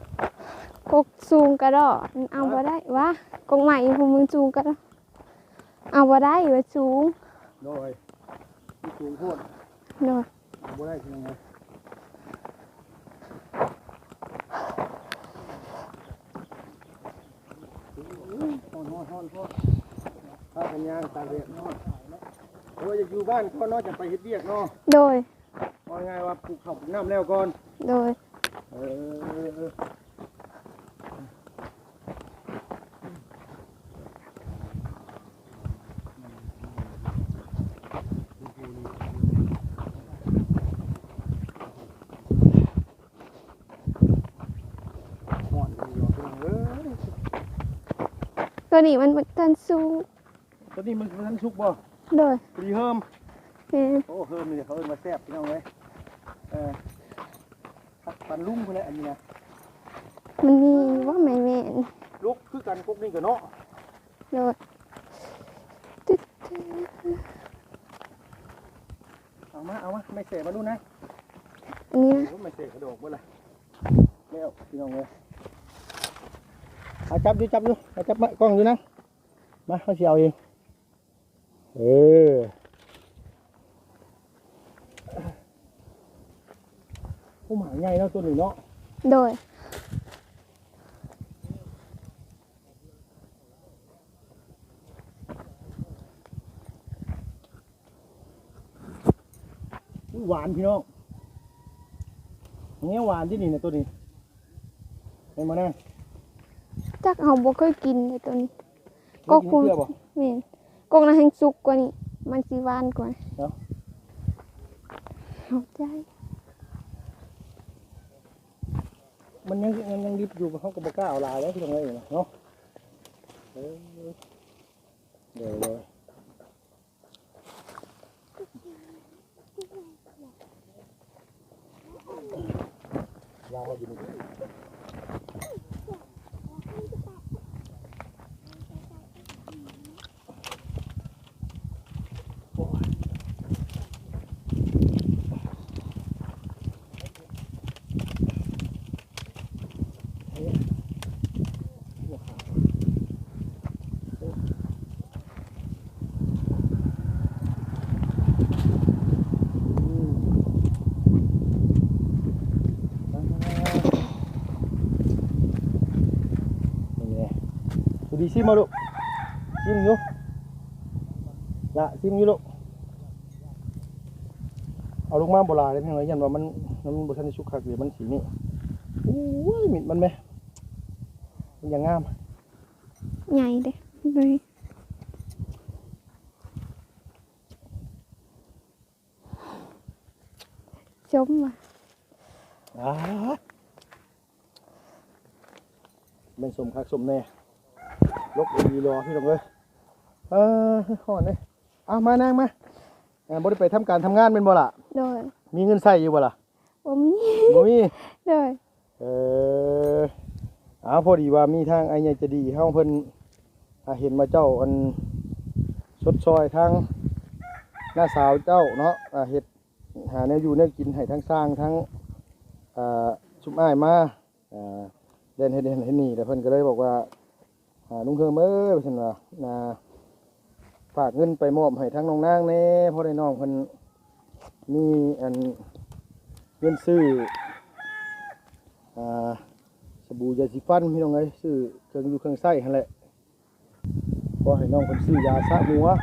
ສູງກະດອກ ເອົາບໍ່ໄດ້ວະ ກົກໄມ້ຢູ່ພຸ້ນ ມຶງສູງກະດອກ ເອົາບໍ່ໄດ້ວ່າສູງ ໂດຍ ມັນສູງໂພດ ໂດຍ ເອົາບໍ່ໄດ້ ພີ່ນ້ອງເອີຍ ຮ້ອນໆໆ ພາກັນຍ່າງຕາກແດດ ຮ້ອນ ໂອ້ຍ ຢາກຢູ່ບ້ານກ່ອນເນາະ ຈັ່ງໄປເຮັດວຽກເນາະ ໂດຍ. ເວົ້າງ່າຍວ່າປູກເຂົ້າປູກນ້ຳແລ້ວກ່ອນ ໂດຍ ເອີ ໂຕນີ້ມັນບໍ່ທັນສຸກ ໂຕນີ້ມັນ ມັນທັນສຸກບໍ່? ໂດຍ ພໍດີເຮີມ ແມ່ນ ໂອ້ ເຮີມນີ້ເຂົາເອີ້ນວ່າແຊບ ພີ່ນ້ອງເອີຍ ເອີ ຜັກປັນລຸງພຸ້ນແຫຼະ ອັນນີ້ນະ ມັນມີບໍ່ແມ່ນ ແມ່ນ ລົກຄືກັນກົກນີ້ກະເນາະ ໂດຍ ເອົາມາ ເອົາມາ ໄມ້ແສມາດູນະ ອັນນີ້ນະ ໂອ້ ໄມ້ແສກະດອກເບິດລະ ແລ້ວ ພີ່ນ້ອງເອີຍ ເອົາຈັບຢູ່ ຈັບຢູ່ ເອົາຈັບມາ ກ້ອງຢູ່ນະ ມາ ເຮົາຊິເອົາເອງ ເອີ ໂອ້ ໝາກໃຫຍ່ເນາະ ໂຕນີ້ເນາະ ໂດຍ ອຸ້ຍ ຫວານ ພີ່ນ້ອງ ແນວຫວານຕິນີ້ນະ ໂຕນີ້ ແມ່ນບໍ່ນາງ? ຈັກ ເຮົາບໍ່ເຄີຍກິນເດ້ໂຕນີ້ ເຄີຍກິນຈັກເທື່ອບໍ່? ແມ່ນ ກົກນັ້ນແຮ່ງສຸກກວ່ານີ້ ມັນຊິຫວານກວ່າ ເນາະ ຂອບໃຈ ມັນຍັງ ມັນຍັງດິບຢູ່ ເຮົາກະບໍ່ກ້າເອົາຫຼາຍເດ້ ພີ່ນ້ອງເອີຍ ເນາະ ເອີ ໂດຍ ໂດຍ. ນີ້ແຫຼະ ພໍດີ ຊິມເອົາລູກ ຊິມຢູ່ ລະ ຊິມຢູ່ລູກ. ເອົາລົງມາບໍ່ຫຼາຍເດ້ພີ່ນ້ອງເອີຍ ຢ້ານວ່າມັນ ມັນບໍ່ທັນໄດ້ສຸກຄັກ ດຽວມັນຊິນີ້ ໂອ້ຍ ມິດມັນແມະ ມັນຢ່າງງາມ ໃຫຍ່ເດ້ ເບິ່ງ ສົມວ່າ ອ່າ ແມ່ນສົມຄັກສົມແນ່ ລົກອີ່ຫຼີຫຼໍ ພີ່ນ້ອງເອີຍ ເອີ ຮ້ອນເດ້. ເອົາ ມານາງມາ ເອີ ບໍ່ໄດ້ໄປທຳການທຳງານແມ່ນບໍ່ລະ? ໂດຍ. ມີເງິນໃຊ້ຢູ່ບໍ່ລະ? ບໍ່ມີ ບໍ່ມີ ໂດຍ. ເອີ ເອົາ ພໍດີວ່າມີທາງອ້າຍໃຫຍ່ໃຈດີເຮົາເພິ່ນ ອ່າ ເຫັນວ່າເຈົ້າ ອັນ ຊົດຊ່ອຍທາງນ້າສາວເຈົ້າເນາະ ອ່າ ເຮັດ ຫາແນວຢູ່ແນວກິນໃຫ້ທັງຊ່າງ ທັງ ອ່າ ຊຸມອ້າຍມາ ອ່າ ແລ່ນເຮັດນັ້ນເຮັດນີ້ ແລ້ວເພິ່ນກໍເລີຍບອກວ່າ ອ່າ ລຸງເຮີມເອີຍ ວ່າຊັ້ນວ່າ ອ່າ ຝາກເງິນໄປມອບໃຫ້ທາງນ້ອງນາງແດ່ ພໍໄດ້ນ້ອງເພິ່ນມີອັນເງິນຊື້ ອ່າ ສະບູ ຢາສີຟັນ ພີ່ນ້ອງເອີຍ ຊື້ເຄື່ອງຢູ່ເຄື່ອງໃຊ້ຫັ້ນແຫຼະ ຂໍໃຫ້ນ້ອງເພິ່ນຊື້ຢາສະຫົວ ອ່າ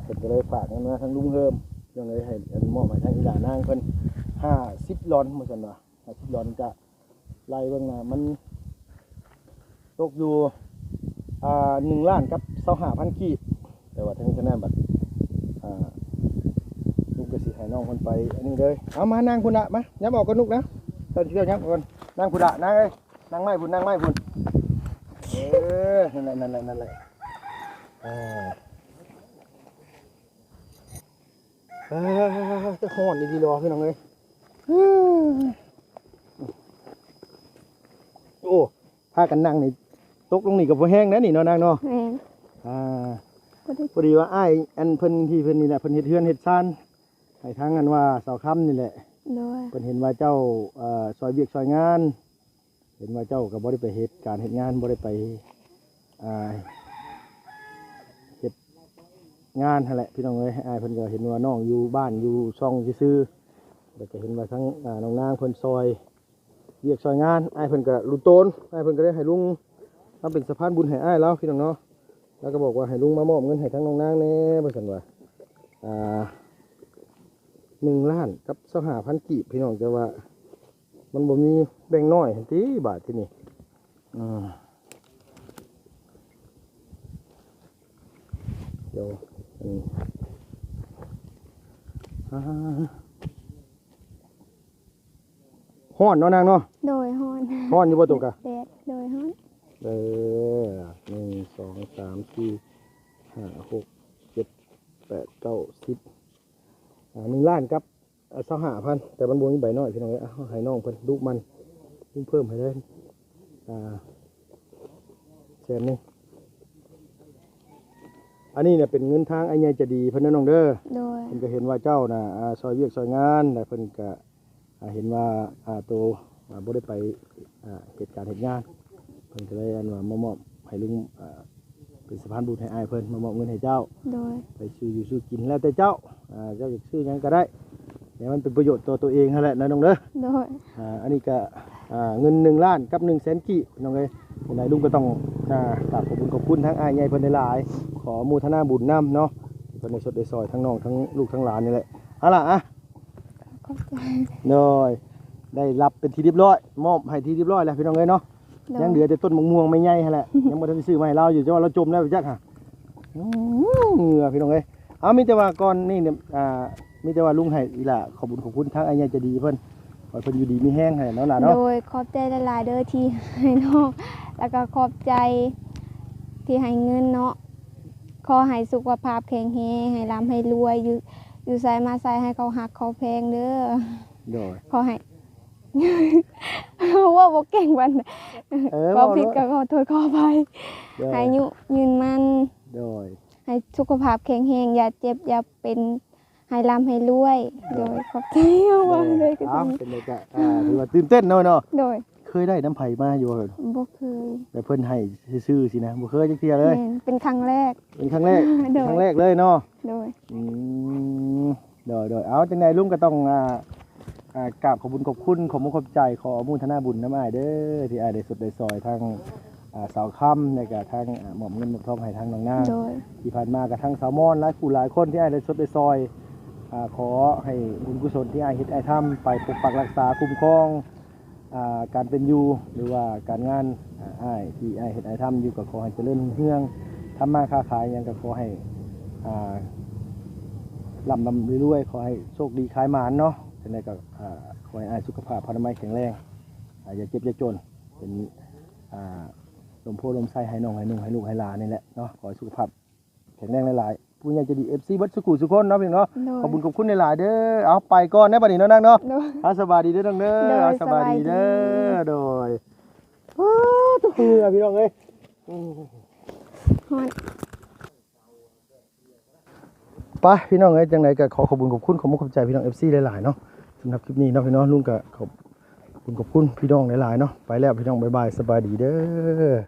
ເພິ່ນກໍເລີຍຝາກເງິນມາທາງລຸງເຮີມ ພີ່ນ້ອງເອີຍ ໃຫ້ອັນມອບໃຫ້ທາງອີ່ຫຼ້ານາງເພິ່ນ ຫ້າສິບຫຼອນ ວ່າຊັ້ນວ່າ ຫ້າສິບຫຼອນ ກະ ໄລ່ເບິ່ງນະ ມັນຕົກຢູ່ ອ່າ ໜຶ່ງລ້ານກັບຊາວຫ້າພັນກີບ ແຕ່ວ່າທັງນີ້ທັງນັ້ນບັດ ອ່າ ລຸງກໍຊິໃຫ້ນ້ອງເພິ່ນໄປອັນນີ້ເລີຍ ເອົາ ມານັ່ງພຸ້ນລະ ມາ ຫຍັບອອກກ່ອນລູກນະ ເຈົ້າຊິເຈົ້າຫຍັບອອກກ່ອນ ນັ່ງພຸ້ນລະ ນັ່ງເອີຍ ນັ່ງໄມ້ພຸ້ນ ນັ່ງໄມ້ພຸ້ນ ເອີ ນັ້ນແຫຼະ ນັ້ນແຫຼະ ນັ້ນແຫຼະ ເອີ. ເອີ ແຕ່ຮ້ອນອີ່ຫຼີຫຼໍ ພີ່ນ້ອງເອີຍ ໂອ້ ພາກັນນັ່ງນີ້ ຕົກລົງນີ້ກໍບໍ່ແຮງແດ່ນີ້ເນາະນາງເນາະ ແມ່ນ ອ່າ ພໍດີວ່າອ້າຍອັນເພິ່ນ ທີ່ເພິ່ນນີ້ແຫຼະ ເພິ່ນເຮັດເຮືອນເຮັດຊານໃຫ້ທາງອັນວ່າສາວຄຳນີ້ແຫຼະ ໂດຍ ເພິ່ນເຫັນວ່າເຈົ້າ ເອີ ຊ່ອຍວຽກຊ່ອຍງານ ເຫັນວ່າເຈົ້າກໍບໍ່ໄດ້ໄປເຮັດການເຮັດງານ ບໍ່ໄດ້ໄປ ອ່າ ເຮັດງານຫັ້ນແຫຼະພີ່ນ້ອງເອີຍ. ອ້າຍເພິ່ນກໍເຫັນວ່ານ້ອງຢູ່ບ້ານຢູ່ຊ່ອງຊື່ໆ ແລ້ວກໍເຫັນວ່າທາງ ອ່າ ນ້ອງນາງເພິ່ນຊ່ອຍວຽກຊ່ອຍງານ ອ້າຍເພິ່ນກໍລຸໂຕນ ອ້າຍເພິ່ນກໍໄດ້ໃຫ້ລຸງມາເປັນສະພານບຸນໃຫ້ອ້າຍລາວ ພີ່ນ້ອງເນາະ. ລາວກໍບອກວ່າໃຫ້ລຸງມາມອບເງິນໃຫ້ທາງນ້ອງນາງແດ່ ວ່າຊັ້ນວ່າ ອ່າ ໜຶ່ງລ້ານກັບຊາວຫ້າພັນກີບ ພີ່ນ້ອງ ແຕ່ວ່າມັນບໍ່ມີແບ່ງນ້ອຍຫັ້ນຕິ ບາດທີນີ້ ອືມ ດຽວ ອັນນີ້ ອ່າ ຮ້ອນເນາະນາງເນາະ? ໂດຍ ຮ້ອນ. ຮ້ອນຢູ່ບໍ່ໂຕກະ? ແດດ. ໂດຍ ຮ້ອນ. ເອີ ໜຶ່ງ ສອງ ສາມ ສີ່ ຫ້າ ຫົກ ເຈັດ ແປດ ເກົ້າ ສິບ ອ່າ ໜຶ່ງລ້ານກັບ ອ່າ ຊາວຫ້າພັນ ແຕ່ມັນບໍ່ມີໃບນ້ອຍ ພີ່ນ້ອງເອີຍ. ເອົາ ໃຫ້ນ້ອງເພິ່ນດຸໝັ່ນ ລຸງເພີ່ມໃຫ້ເລີຍ ອ່າ ແສນໜຶ່ງ. ອັນນີ້ນະເປັນເງິນທາງອ້າຍໃຫຍ່ໃຈດີເພິ່ນເດີນ້ອງເດີ. ໂດຍ. ເພິ່ນກໍເຫັນວ່າເຈົ້ານະ ອ່າ ຊ່ອຍວຽກຊ່ອຍງານ ແລ້ວເພິ່ນກໍ ອ່າ ເຫັນວ່າ ອ່າ ໂຕ ອ່າ ບໍ່ໄດ້ໄປ ອ່າ ເຮັດການເຮັດງານ ເພິ່ນກໍເລີຍ ອັນວ່າ ມາມອບໃຫ້ລຸງ ອ່າ ເປັນສະພານບຸນໃຫ້ອ້າຍເພິ່ນ ມາມອບເງິນໃຫ້ເຈົ້າ. ໂດຍ. ໄປຊື້ຢູ່ຊື້ກິນແລ້ວແຕ່ເຈົ້າ ອ່າ ເຈົ້າຢາກຊື້ຫຍັງກໍໄດ້ ແຕ່ມັນເປັນປະໂຫຍດຕໍ່ຕົວເອງຫັ້ນແຫຼະນະນ້ອງເດີ. ໂດຍ. ອ່າ ອັນນີ້ກໍ ອ່າ ເງິນໜຶ່ງລ້ານກັບໜຶ່ງແສນກີບ ນ້ອງເອີຍ. ຈັ່ງໃດລຸງກໍຕ້ອງ ອ່າ ກາບຂອບຄຸນຂອບຄຸນທາງອ້າຍໃຫຍ່ເພິ່ນຫຼາຍໆ ຂໍອະໂມທະນາບຸນນຳເນາະ ທີ່ເພິ່ນໄດ້ຊົດໄດ້ຊ່ອຍທັງນ້ອງ ທັງລູກ ທັງຫຼານນີ້ແຫຼະ. ເອົາລະ ອ່ະ ຂອບໃຈ. ໂດຍ. ໄດ້ຮັບເປັນທີ່ຮຽບຮ້ອຍ ມອບໃຫ້ທີ່ຮຽບຮ້ອຍແລ້ວ ພີ່ນ້ອງເອີຍເນາະ. ໂດຍ. ຍັງເຫຼືອແຕ່ຕົ້ນໝາກມ່ວງໃໝ່ໃຫຍ່ຫັ້ນແຫຼະ ຍັງບໍ່ທັນໄດ້ຊື້ມາໃຫ້ລາວຢູ່ ແຕ່ວ່າລາວຈົມແລ້ວຈັກຫາ. ອືມ ເຫື່ອ ພີ່ນ້ອງເອີຍ. ເອົາ ມີແຕ່ວ່າກ່ອນນີ້ ອ່າ ມີແຕ່ວ່າລຸງໃຫ້ອີ່ຫຼ້າຂອບບຸນຂອບຄຸນທາງອ້າຍໃຫຍ່ໃຈດີເພິ່ນ ຂໍໃຫ້ເພິ່ນຢູ່ດີມີແຮງຫັ້ນແຫຼະເນາະຫຼ້າເນາະ. ໂດຍ. ຂອບໃຈຫຼາຍໆເດີທີ່ໃຫ້ນ້ອງ ແລ້ວກໍຂອບໃຈທີ່ໃຫ້ເງິນເນາະ. ຂໍໃຫ້ສຸຂະພາບແຂງແຮງ ໃຫ້ລ່ຳໃຫ້ລວຍ ຢູ່ ຢູ່ໃສມາໃສໃຫ້ເຂົາຮັກເຂົາແພງເດີ. ໂດຍ. ຂໍໃຫ້ ເວົ້າບໍ່ເກັ່ງປານໃດ ເອີ ເວົ້າຜິດກໍຂໍໂທດຂໍອະໄພ. ໂດຍ. ໃຫ້ອາຍຸຍືນໝັ້ນ. ໂດຍ. ໃຫ້ສຸຂະພາບແຂງແຮງ ຢ່າເຈັບຢ່າເປັນ ໃຫ້ລ່ຳໃຫ້ລວຍ. ໂດຍ. ໂດຍ. ຂອບໃຈ. ເວົ້າເລີຍກໍ ເອົ້າ ເປັນໄດກໍ ອ່າ ຖືວ່າຕື່ນເຕັ້ນເນາະ ເນາະ. ໂດຍ. ເຄີຍໄດ້ນຳໃຜມາຢູ່ບໍ່? ບໍ່ເຄີຍ. ແບບເພິ່ນໃຫ້ຊື່ໆຊີ້ນະ ບໍ່ເຄີຍຈັກເທື່ອເລີຍ? ແມ່ນ ເປັນຄັ້ງແລກ. ເປັນຄັ້ງແລກ? ໂດຍ. ຄັ້ງແລກເລີຍເນາະ? ໂດຍ. ອືມ ໂດຍໆ. ເອົາ ຈັ່ງໃດລຸງກໍຕ້ອງ ອ່າ ອ່າ ກາບຂອບບຸນຂອບຄຸນ ຂອບມຸກຂອບໃຈ ຂໍອະໂມທະນາບຸນນຳອ້າຍເດີ ທີ່ອ້າຍໄດ້ຊົດໄດ້ຊ່ອຍທາງ ອ່າ ສາວຄຳ ແລ້ວກໍທາງ ອ່າ ມອບເງິນມອບທອງໃຫ້ທາງນ້ອງນາງ. ໂດຍ. ທີ່ຜ່ານມາກໍທາງສາວມອນ ຫຼາຍຜູ້ຫຼາຍຄົນທີ່ອ້າຍໄດ້ຊົດໄດ້ຊ່ອຍ ອ່າ ຂໍໃຫ້ບຸນກຸສົນທີ່ອ້າຍເຮັດອ້າຍທຳ ໄປປົກປັກຮັກສາຄຸ້ມຄອງ ອ່າ ການເປັນຢູ່ ຫຼືວ່າການງານ ອ່າ ອ້າຍທີ່ອ້າຍເຮັດອ້າຍທຳຢູ່ ກໍຂໍໃຫ້ຈະເລີນຮຸ່ງເຮືອງ ທຳມາຄ້າຂາຍຫຍັງກໍຂໍໃຫ້ ອ່າ ລ່ຳໆລວຍໆ ຂໍໃຫ້ໂຊກດີຂາຍໝານເນາະ. ຈັ່ງໃດກໍ ອ່າ ຂໍໃຫ້ອ້າຍສຸຂະພາບພະນາໄມແຂງແຮງ ອ່າ ຢ່າເຈັບຢ່າຈົນ ເປັນ ອ່າ ລົມໂພລົມໄຊໃຫ້ນ້ອງໃຫ້ນຸ່ງໃຫ້ລູກໃຫ້ຫຼານນີ້ແຫຼະເນາະ. ຂໍໃຫ້ສຸຂະພາບແຂງແຮງຫຼາຍໆ ຜູ້ໃຫຍ່ໃຈດີ ເອັຟຊີ ເບິດສູ່ຄູ່ສູ່ຄົນເນາະ ພີ່ນ້ອງເນາະ. ໂດຍ. ຂອບຄຸນຂອບຄຸນຫຼາຍໆເດີ. ເອົາ ໄປກ່ອນເດີບັດນີ້ເນາະນາງເນາະ. ໂດຍ. ເອົາ ສະບາຍດີເດີນ້ອງເດີ. ໂດຍ. ເອົາ ສະບາຍດີເດີ. ສະບາຍດີ. ໂດຍ. ໂອ້ ຕົກເຫື່ອ ພີ່ນ້ອງເອີຍ. ອືມ ຮ້ອນ. ໄປ ພີ່ນ້ອງເອີຍ ຈັ່ງໃດກໍຂໍຂອບຄຸນຂອບຄຸນ ຂອບມຸກຂອບໃຈພີ່ນ້ອງ ເອັຟຊີ ຫຼາຍໆເນາະ. ສຳລັບຄລິບນີ້ເນາະ ພີ່ນ້ອງ ລຸງກໍຂອບຄຸນຂອບຄຸນພີ່ນ້ອງຫຼາຍໆເນາະ. ໄປແລ້ວ ພີ່ນ້ອງ ບາຍບາຍ ສະບາຍດີເດີ.